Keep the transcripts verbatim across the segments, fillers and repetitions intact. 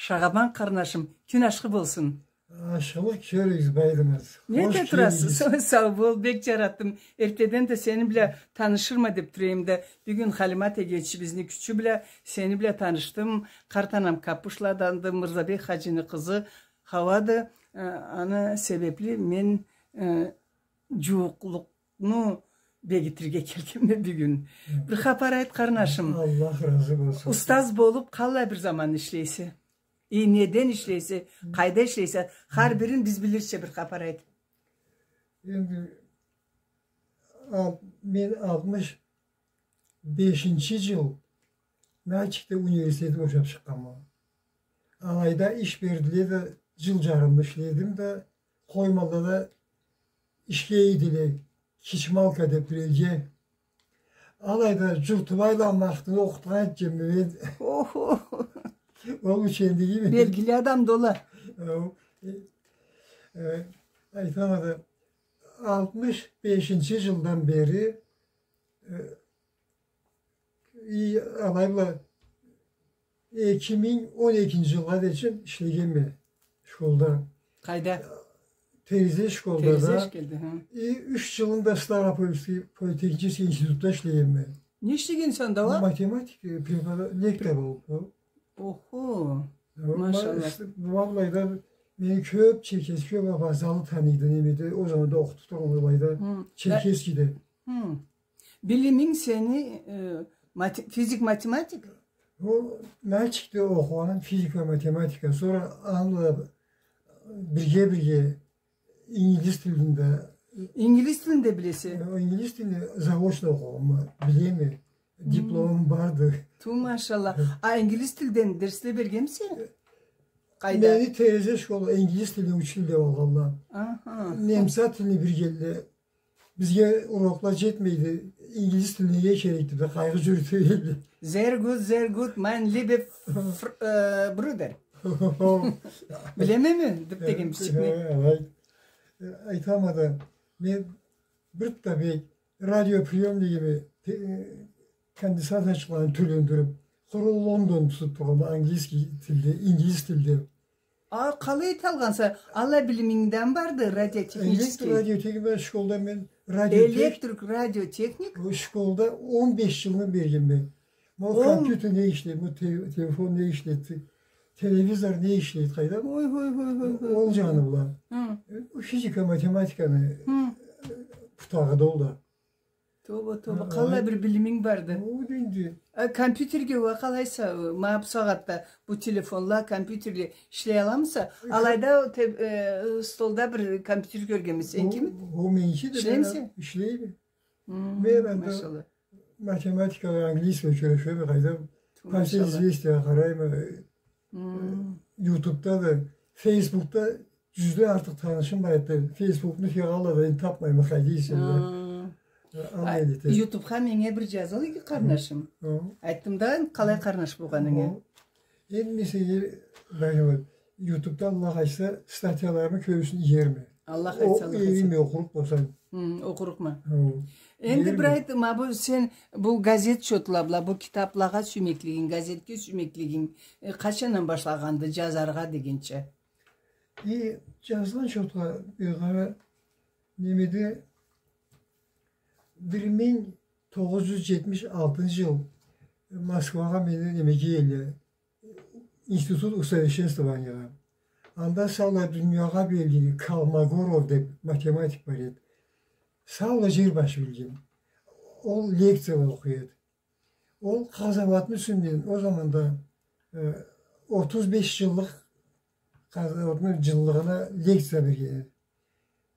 Шагъабан къарнашым, кюн ашхы болсун. Ашхылыкъ кёрюгюз, Байдымаз. Не эте турасыз? Сау бол, бек джаратдым. Эртеден да сени бла танышырма деп тура эдим да, бюгюн Халимат эгечибизни кючю бла сени бла танышдым. Къарт анам Капушладанды, Мырзабек хаджини къызы Хауады. Э, аны себепли мен, э, джууукълукъну бегитирге келгенме бюгюн. Бир хапар айт, къарнашым. Аллах разы болсун. Устаз болуп къаллай бир заман ишлейсе? Э, неден ишлейсе, къайда ишлейсе, хар бирин биз билирча бир хапар айт. Энди ал-, мен алтмыш бешинчи джыл Нальчикде университетни бошап чыкъгъанма. Алайда иш бердиле да, джыл джарым ишледим да, Къоймалада ишге ийдиле, Кичмалка деп бир элге. Алайда джуртубайланы вахтында окъутхан этгенме мен. Охо. Ол учебнигими. Белгили адамды ол а. Э, э, айтама да, алтмыш бешинчи джылдан бери, э, и алай бла эки минг он экинчи джылгъа дечи ишлегенме школда. Къайда? Терезе школда да. Терезе школда, хы. И юч джылын да Ставропольский политехнический институтда ишлегенме. Не ишлегенсе анда уа? Математик, э, препода-, лектор болуп, хы. Охо. Э, ма-, машаллах. Ма-, былайда мени кёп черкес, кёп абазалы таныйды, неме да, ол заманда окъутуп тургъан былайда, хы, Черкесскеде. Хы. Билиминг сени, э, мате-, физик-математик? Ол Нальчикде окъугъаным физика, математика. Сора аны бла бирге-бирге ингилиз тилин да. Ингилиз тилин да билесе? Э, ингилиз тилин заочно окъугъанма, билеме. Дипломум барды. Ту, машаллах. Э. А ингилиз тилден дерсле бергенмисе? Къайда? Мени Терезе школа ингилиз тилни учитель деп алгъанла. Аха. Немца тилни бир келле. Бизге урокла джетмейди, ингилиз тил неге керекди деп къайгъы джюрюте эди. Sehr gut, sehr gut, mein lieber Fr-, э, Bruder. Билемеми деп деген бишикни. Э, алай. Э, айтама да, мен бир да бек радиоприёмнигими, те-, э, конденсаторчукъланы тюрлендирип, къуру Лондон тутуп тургъанма английский тилде, ингилиз тилде. А, къалай эталгъанса, алай билиминг да барды, радиотехнический? Электро-, радиотехник, школда мен радиотех-, Электрик, радиотехник? Ол школда он беш джылны бергенме. Ма ол компьютер не ишлейди, ма те-, телефон не ишлейди, телевизор не ишлейди, къайдам? Ой, ой, ой, ой, ой. Ол джаны бла. Хы. Э, физика, математиканы, хы, э, путагъыды ол да. Тоба, тоба, къаллай бир билиминг барды. Ол энди. А, компьютерге уа къалайса, ма бусагъатда бу телефонла, компьютерли ишлей аламыса? Э, алайда те-, э, столда бир компьютер кёргенме сен кимик? Ол меники да. Ишлеймисе? Ишлейме. Хм, мен анда, машаллах, математика, английский кюрешеме, къайдам. Ту, машаллах. Последствия къарайма. Хм. Ютубда да, Фейсбукда джюзден артыкъ танышым бар эди. Фейсбукну фигаладан тапмайма, къайда эсе да. Хм. Алай эди. Ютубха меннге бир джазыл иги, къарнашым. Хы. Айтдым да, къалай къарнаш болгъанынгы. Хы. Энди мен сеннге, Ютубда, Аллах айтса, статьяларымы кёбюсюн иерме. Аллах айтса, Аллах айтса. Иерме, окъурукъ болсам. Хы, окъурукъма. Хы. Энди бир айт, ма бу сен бу газет чотла бла, бу китаплагъа сюймеклигинг, газетге сюймеклигинг, э, къачандан башлагъанды джазаргъа дегенча? Э, джазгъан чотла, э, къара, немеде, бир минг тогъуз джюз джетмиш алтынчы джыл Москвагъа мени немеге элле, Институт усовершенствованияга. Анда саулай дуниягъа белгили Колмогоров деп математик бар эди. Саулай джер башы билген. Ол лекция окъуй эди. Ол къазауатны юсюнден, ол заманда, э, отуз беш джыллыкъ къазауатны джыллыгъына лекция берген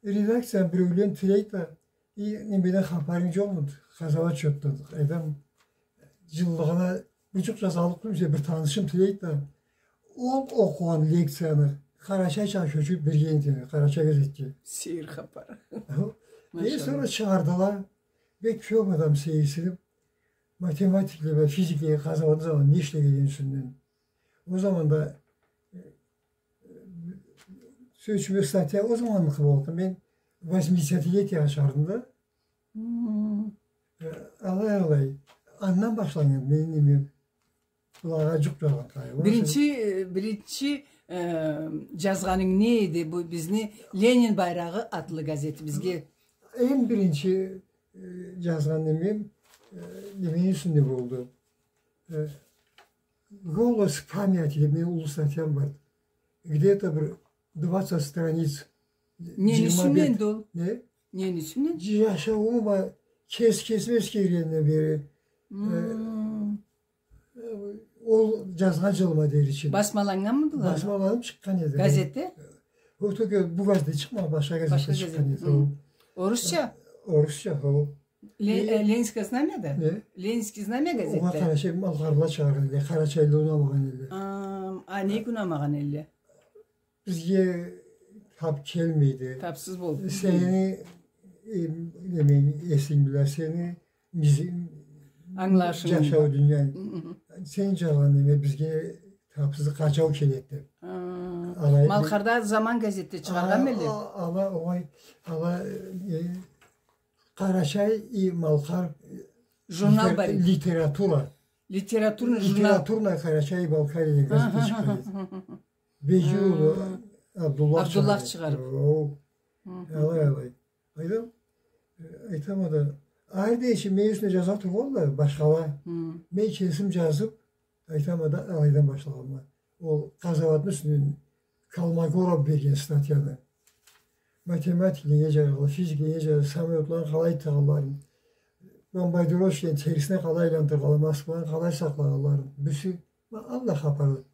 эди. Редакцияны биреулен тилейди да, и, немеден хапарынг джокъмуду, къазауат чотдан, къайдам, джыллыгъына бу джукъ джазаллыкъ тюлсе, бир танышым тилейди да, ол окъугъан лекцияны къарачайча кёчюрюп берген эди, Къарачай газетге. Сейир хапар. Э, машаллах. Сора чыгъардыла, бек кёп адам сейирсинип, математикле бла физикле къазауатны заманында не ишлегенин юсюнден. Ол заманда, э, сёз ючюн, статья ол заманныкъы болду. Мен восьмидесятилетияга чыгъардым да. Хм. Э, алай-алай. Андан башланнган мени немем. Былагъа джукъ джазгъан къайы бар. Биринчи, э, биринчи, э, джазгъанынг не эди? Бу бизни «Ленин байрагъы» атлы газетибизге. Эм биринчи, э, джазгъан немем, э, немени юсюнде болду. Э, «Голос памяти» деб мени уллу статьям барды. Где-то бир двадцать страниц. Нени юсюнденди ол? Не? Нени юсюнден? Джашауум а кес-, кесиме эсгергенден бери. Э, э, ол джазгъан джылыма дери ичинде. Басмаланнганмыдыла? Басмаланыб чыкъгъан эди. Газетде? Ол только бу газетде чыкъмагъан, башха газетде чыкъгъан эди. Орусча? Орусча, хо. Ле-, э, «Ленинское знамя» да? Не? «Ленинское знамя» газетде. Огъа къарачай-малкъарла чыгъаргъан эдиле, къарачайлыла унамагъан эдиле. А, а, нек унамагъан эдиле? Бизге таб келмейди. Табсыз болду. Сени, э, неме, эсинг бла, сени мизи-, ангылашынг, джашау дуниянгы. Сен джазгъан неме бизге табсыз, къаджау келеди деб. А, алай, «Малкъарда» «Заман» газетде чыгъаргъанмы эдиле? А, ала, огъай, ала, э, «Къарачай и Малкъар» журнал бар эди. Литература. Литературный журнал. «Литературная Карачаево-Балкария» деб газетде чыкъгъан эди. Бегиулу Абдуллах чыгъарыб. Абдуллах чыгъарыб. Алай, алай. Айтама, э, айтама да, алайда ичи мени юсюмде джаза тургъанла башхала. Мен кесим джазыб, айтама да, алайдан башлагъанма. Ол къазауатны юсюнден Колмогоров берген статьяны. Математикле не джазгъанла, физикле не джазгъанла, самолётланы къалай тыгъанларын, бомбардировщиклени терисине къалай айландыргъанла, Москваны къалай сакълагъанларын. Бюсю, ма, Аллах хапарлы.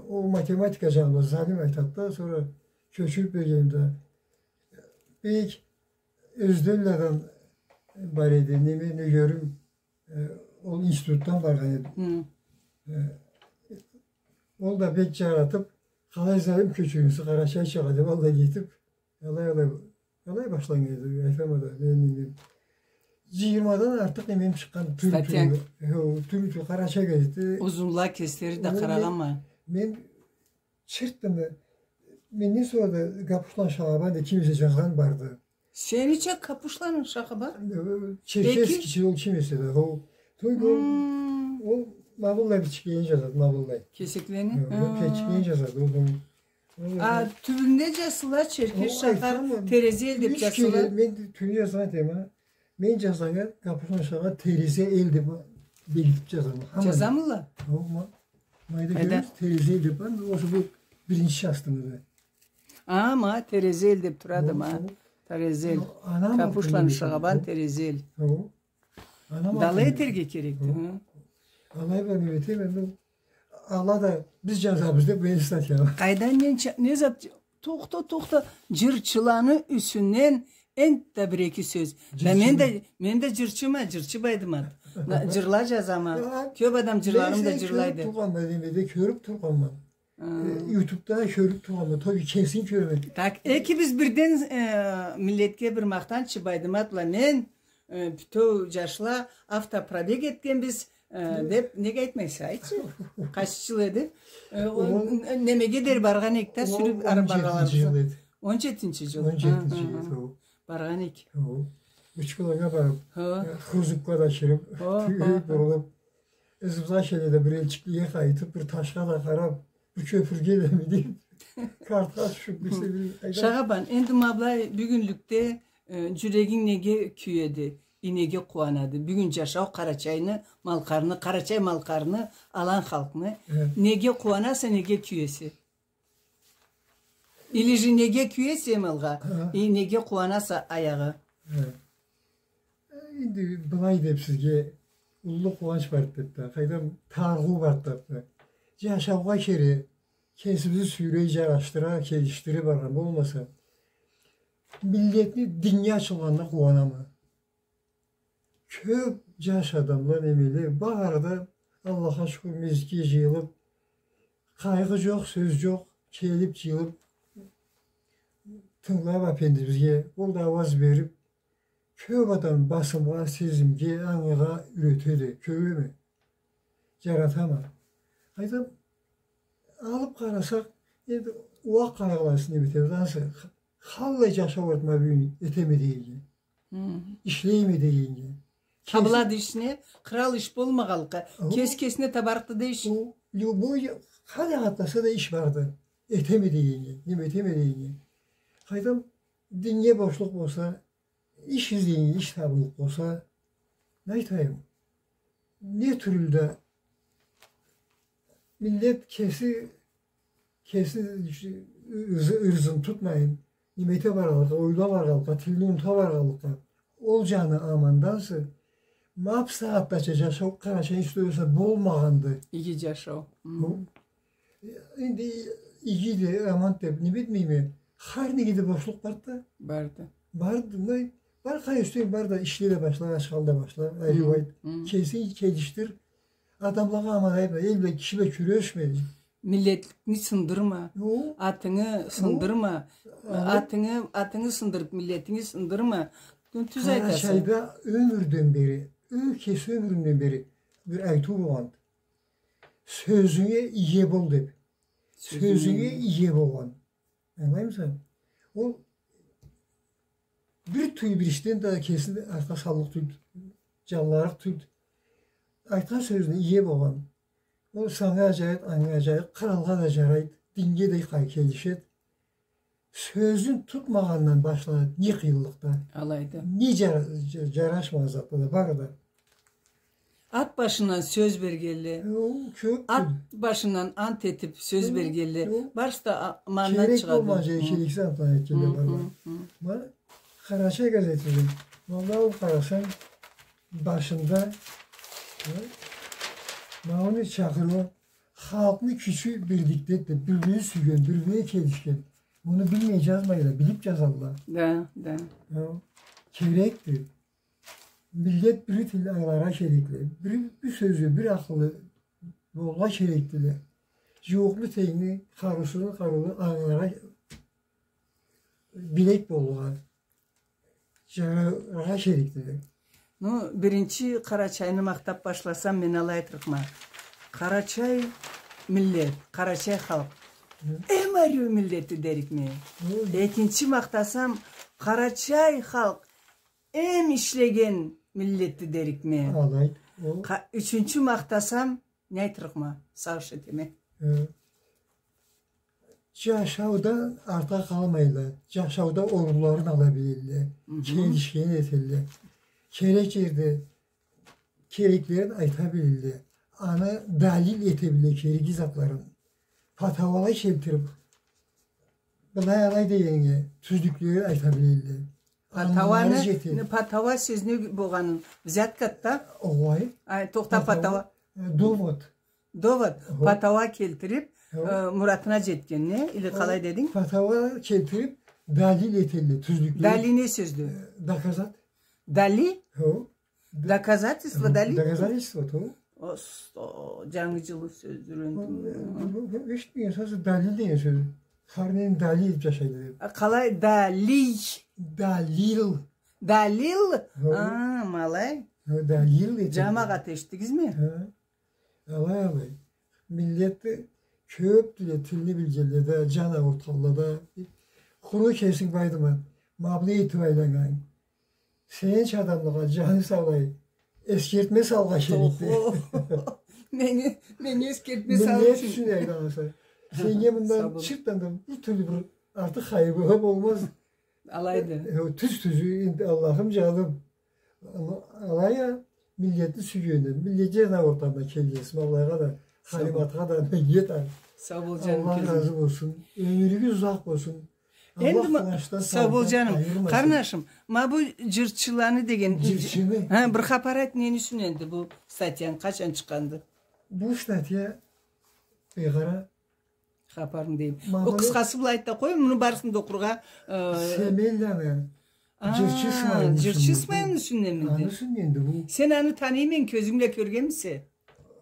Ол математика джанында залим айтады да, сора кёчюрюб бергенде, бек Ёзденладан бар эди, неме, нёгерим, э, ол институтдан баргъан эди. Э, ол да бек джаратыб, къалай залим кёчюрюрсе, къарачайчагъа деб, ол да кетиб, алай, алай, алай башланнган эди, айтама да, мен, мен, джыйырмадан артыкъ немем чыкъгъан, тюрлю-тюрлю. Статьянг. Э, ол тюрлю-тюрлю къарачай газети. Узунла, кеслери да къарагъанма. Мен чыртдым да, менден сора да Гапушланы Шагъабан деб ким эсе джазгъан барды. Сенича Гапушланы Шагъабан? Э, Черкесскийча ол ким эсе да, ол. Только ол, ол ма быллай бичиклене джазады, ма быллай. Кесеклени? Э, ол бичиклене джазады, ол, ол. А тюбюнде джазыла Черкес шахар, Терезе эл деб джазыла. Мен тюбюнде джазгъан этеме. Мен джазгъаннга Гапушланы Шагъабан Терезе эл деб бегитиб джазама. Джазамыла? Огъай. Майда кёрюрсюз, Терезе эл деб бар. Ол бу биринчи частымыды? А, ма, Терезе эл деб турады, ма. Терезе эл. Гапушланы Шагъабан, Терезе эл. Алай этерге керекди. Алай бла неме этеме, энди ала да биз джазабыз деб, мен статья. Къайдан, не зат, тохта, тохта, джырчыланы юсюнден энтда бир-эки сёз. Да мен да, мен да джырчыма, джырчы Байдымат. Джырла джазама. Кёб адам джырларымы да джырлайды. Кёрюб тургъанма, немеде кёрюб тургъанма. Э, ютубда кёрюб тургъанма, только кесин кёреме. Так, экибиз бирден, э, миллетге бир махтанчы, Байдымат бла мен, э, бютеу джашла автопробег этгенбиз, э, деб, неге айтмайса, айтчы. Къайсы джыл эди? Э, ол немеге дери баргъан эдик да, сюрюб ары баргъанларыбыз. Он джетинчи джыл эди. Он джетинчи джыл. Баргъан эдик. Учкуланнга барыб, э, Хурзукга да кириб, тюйюб, бурулуб. Ызыбызгъа келе да, бир элчиклеге къайтыб, бир ташха да къараб, бир кёпюрге да миниб, къартха тюшюб, бир... Шагъабан, энди ма былай бюгюнлюкде, э, джюрегинг неге кюеди, и неге къууанады? Бюгюн джашау Къарачайны, Малкъарны, Къарачай-Малкъарны алан халкъны. Неге къууанаса, неге кюесе? Или же неге кюесе, ма былгъа, и неге къууанаса аягъы? Энди былай деб сизге, уллу къууанч барды деб да, къайдам, тарыгъыу барды деб да. Джашаугъа кере, кесибизни сюйрей, джарашдыра, келишдире баргъан болмаса, миллетни динге ачылгъанына къууанама. Кёб джаш адамла, немеле, бары да, Аллахха шукур, межгитге джыйылыб, къайгъы джокъ, сёз джокъ, келиб, джыйылыб, тынгылаб апендибизге, ол да ауаз бериб, кёб адам басымгъа, сезимге, ангыгъа юретеди, кёреме, джаратама. Къайдам, алыб къарасакъ, энди уакъ къайгъыласын деб этебиз, ансы, къаллай джашау барды ма бюгюн, этеме дегеннге. Ишлейме дегеннге. Табылады ишине, кърал иш болмагъанлыкъгъа. Кес кесине табарыкъды да иш. О, любой, къайда къатласа да иш барды. Этеме дегеннге, неме этеме дегеннге. Къайдам, динге бошлукъ болса, иш излегеннге иш табыллыкъ болса, не айтайым? Не тюрлю да миллет кеси, кеси ырзы-, ырзын тутмайын, неме эте баргъанлыкъгъа, ойла баргъанлыкъгъа, тилни унута баргъанлыкъгъа, ол джаны амандансы, ма бусагъатдача джашау Къарачайны историясында болмагъанды. Иги джашау. Хы. Энди иги да, аман да деб, неме этмейме. Хар неге да бошлукъ барды да. Барды. Барды, мындай, бар къайсы юсюне бар да, ишле да башла, ашхал да башла, айры айт. Кесинг келишдир. Адамлагъа аман айтма, эл бла, киши бла кюрешме. Миллетликни сындырма, атынгы сындырма, атынгы, атынгы сындырыб, миллетинги сындырма. Тюз айтаса. Къарачайда ёмюрден бери, ёй кеси ёмюрюнден бери бир айтыу болгъанды. Сёзюнге ие бол деб. Сёзюнге ие болгъан. Ангылаймыса? Ол бир тюйюл бир ишден да кесин артха саллыкъ тюйюлдю, джанларыкъ тюйюлдю. Айтхан сёзюне ие болгъан. Ол санга аджайыкъ, анга аджайыкъ, къралгъа да джарайды, динге да къа-, келишеди. Сёзюн тутмагъандан башланады не къыйынлыкъ да. Алайды. Не джара-, джа-, джарашмагъан затла да бары да. Ат башындан сёз бергенле. Ол кёб. Ат башындан ант этиб сёз бергенле. Барысы да а-, ма андан чыгъады. Керек болмагъан джерге керексиз антланы этгенле бардыла. Ма Къарачай газетиде, ма алай къарасанг, башында, э, ма муну чакъырыуу, халкъны кючю бирликдеди деб, бир-бирин сюйген, бир-бирине келишген. Муну билмей джазмайла, билиб джазалла. Да, да. Э, керекди. Миллет бир тилни ангыларгъа керекли. Бир, бир сёзю, бир акъыллы болургъа керекдиле. Джууукълу тенгли, къарыусузну къарыулу ангыларгъа, билек болургъа, джараргъа керекдиле. Ну, биринчи Къарачайны махтаб башласам, мен алай айтырыкъма. Къарачай миллет, къарачай халкъ. Хы. Эм ариу миллетди дерикме. Хы. Экинчи махтасам, къарачай халкъ эм ишлеген миллетди дерикме. Алай. Ол. Къа-, ючюнчю махтасам, не айтырыкъма, сагъыш этеме. Э, джашаудан артха къалмайла, джашауда орунларын ала билелле, хы-хы, келишген этелле. Керек джерде кереклерин айта билелле, аны далил эте билелле кереги затларын. Патауала келтириб, былай алай дегеннге тюзлюклерин айта билелле. Патауаны, ангылары джете. Не, патауа сёз не болгъанын, взяткады да. Огъай. Ай, тохта, патауа. Патауа, э, довод. Довод. Огъай. Патауа келтириб, огъай, э, муратына джетген, не? Или къалай дединг? Патауа келтириб, далил этелле, тюзлюкле. Дали не сёздю? Э, доказать. Дали? Огъай. Доказательство дали? Доказательство, то. Осто, джангы джылы сёз юрендим. Бу, бу, бу, эшитмеген сёз, далил деген сёз. Хар нени далил этиб джашайды деб. А, къалай далий? Далил. Далил? Хо. А, ма алай. Хо, далил этеди. Джамагъат, эшитдигизми? Хо. Алай, алай. Миллетде кёбдюле тилни билгенле да, джан аурутханла да. Къуру кесинг, Байдымат, ма былай этиб айланнганг. Сенча адамлагъа джаны саулай эсгертме салыргъа керекди. Охо. Мени, мени эсгертме салыр ючюн. Миллет ючюн айланаса. Сеннге мындан чыртдан да бир тюрлю бир артыкъ хайыр бола болмаз. Алайды. Э, тюз-тюзю, энди Аллахым, джаным. Ама алай а, миллетни сюйгенинг, миллетни ортасына келгенсиз. Аллахха да, Халиматха да, миллет а. Сау бол, джаным. Аллах разы болсун. Ёмюрюгюз узакъ болсун. Энди ма-, сау бол, джаным. Къарнашым, ма бу джырчыланы деген... Джырчыны? Хы, бир хапар айт, нени юсюнденди бу статьянг, къачан чыкъгъанды? Бу статья бек къара. Хапарны дейим. О, къысхасы бла айт да къой, муну барысын да окъургъа, э, Семенланы, а, джырчы Исмайылны юсюнденди. Джырчы Исмайылны юсюнденмиди? Аны юсюнденди бу. Сен аны таныйма, кёзюнг бла кёргенмисе?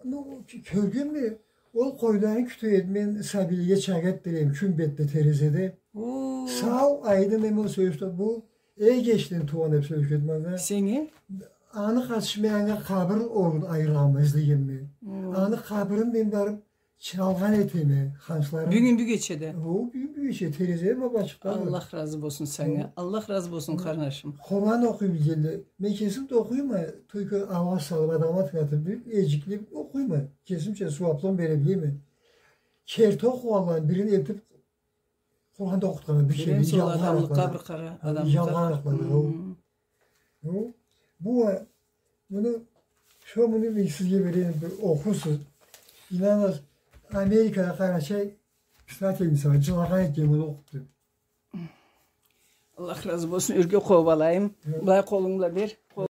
Ну, кё-, кёргенме, ол къойланы кюте эди, мен сабийлеге чакъ этдире эдим, кюн бетде терезеде. О. Сау, айдын эм ол сёлешди, бу Эгешден туугъан деб сёлешеди манга. Сеннге? Аны къатышы мен анга къабыр орун айыргъанма, излегенме. О. Аны къабырын мен барыб чалгъан этеме, ханчларын. Бюгюн, бюгечеде? О, бюгюн, бюгечеде. Ишде терезеле бла ачыкъ да. Аллах разы болсун санга. Аллах разы болсун, къарнашым. Къуран окъуй билгенле. Мен кесим да окъуйма, только ауаз салыб, адамгъа тынгылатыб, бир эджиклеб окъуйма. Кесимча сууаблыкъ бере билеме. Керти окъугъанланы бирин этиб, Къуран да окъутханла бир шей. Билемисе, ол адамлыкъгъа бир къара, адамлыкъгъа. Джангылыкъла. Бу, муну, шо муну мен сизге берейим, бир окъурсуз. Ийнанынг, Америкада къарачай писательница бар, джылагъан экен муну окъуб деб. Аллах разы болсун, ёрге къоюб алайым. Былай къолунг бла бер.